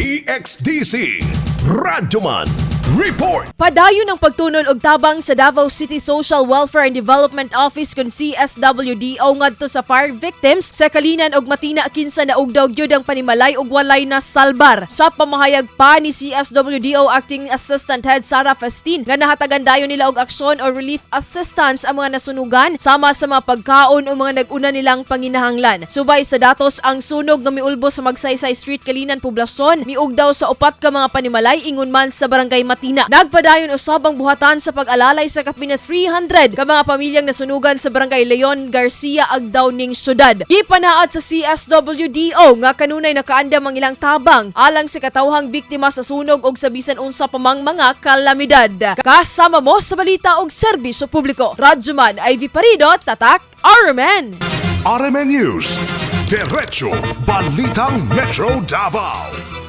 DXDC Radyoman Report. Padayon ang pagtunol og tabang sa Davao City Social Welfare and Development Office kon CSWDO ngadto sa fire victims sa Kalinan og Matina kinsa naugdaw gyud ang panimalay ug walay na salbar. Sa pamahayag pa ni CSWDO Acting Assistant Head Sara Festin nga nahatagan dayon nila og aksyon o relief assistance ang mga nasunugan sama sa mga pagkaon o mga nag-una nilang panginahanglan. Subay sa datos, ang sunog nga miulbo sa Magsaysay Street, Kalinan Poblasyon, miugdaw sa upat ka mga panimalay ingon man sa Barangay Matina. Nagpadayon usab ang buhatan sa pag-alalay sa kapin na 300 ka mga pamilyang nasunugan sa Barangay Leon Garcia, Agdao ning syudad. Gipanaad sa CSWDO nga kanunay nakaandam ang ilang tabang alang sa katawhang biktima sa sunog og sa bisan unsa pa mang mga kalamidad. Kasama mo sa balita og serbisyo publiko. Radyoman Ivy Parido, Tatak RMN. RMN News. Diretso Balitang Metro Davao.